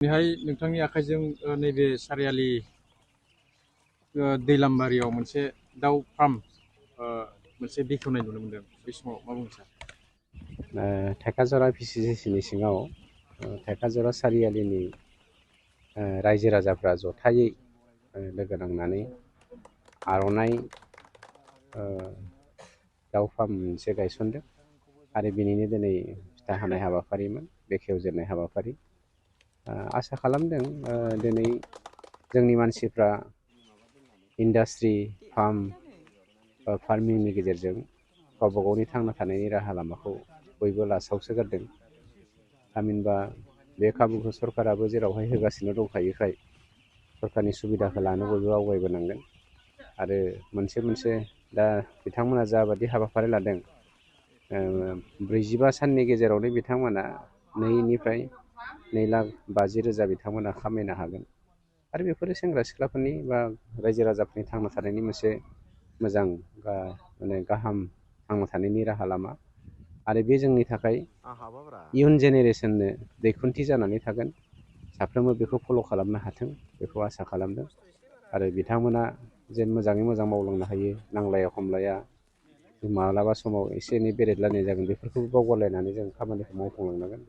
बेहाय नोंथांनि आखाइजों नैबे सारियालि दैलामबारियाव मोनसे दाउ फार्म मोनसे बेखेवनाय नुनो मोनदों। बे समाव मा बुंनो सार? थेकाजरा भिसिडिसिनि सिङाव थेकाजरा सारियालिनि रायजो राजाफ्रा जथायै लोगो नांनानै आर'नाइ दाउ फार्म मोनसे गायसनदों आरो बिनिनो दिनै फिथा हानाय हाबाफारिमोन, बेखेवजेननाय हाबाफारि। आसा खालामदों दिनै जोंनि मानसिफ्रा इन्डास्ट्रि फार्मिंनि गेजेरजों गावबा गावनि थांना थानायनि राहा लामाखौ बयबो लासावसोगारदों। थामहिनबा बे खाबुखौ सरकाराबो जेरावहाय होगासिनो दंखायोखाय सरकारनि सुबिदाखौ लानो बयबो आवगायबोनांगोन। आरो मोनसे दा बिथांमोना जाबादि हाबाफारि लादों, 45 साननि गेजेरावनो बिथांमोना 2,50,000 बिथांमोना खामायनो हागोन। आरो बेफोरो सेंग्रा सिख्लाफोरनि बा रायजो राजाफोरनि थांना थानायनि मोनसे मोजां गाहाम थांना थानायनि राहा लामा। आरो बे जोंनि थाखाय इयुन जेनेरेसननो दैखुन्थि जानानै थागोन। साफ्रोमबो बेखौ फल' खालामनो हाथों, बेखौ आसा खालामदों। आरो बिथांमोना जेन मोजाङै मोजां मावलांनो हायो, नांलाया खमलाया, माब्लाबा समाव एसे एनै बेरेदलायनाय जागोन, बेफोरखौबो बावगारलायनानै जों खामानिखौ मावफुंलांनांगोन।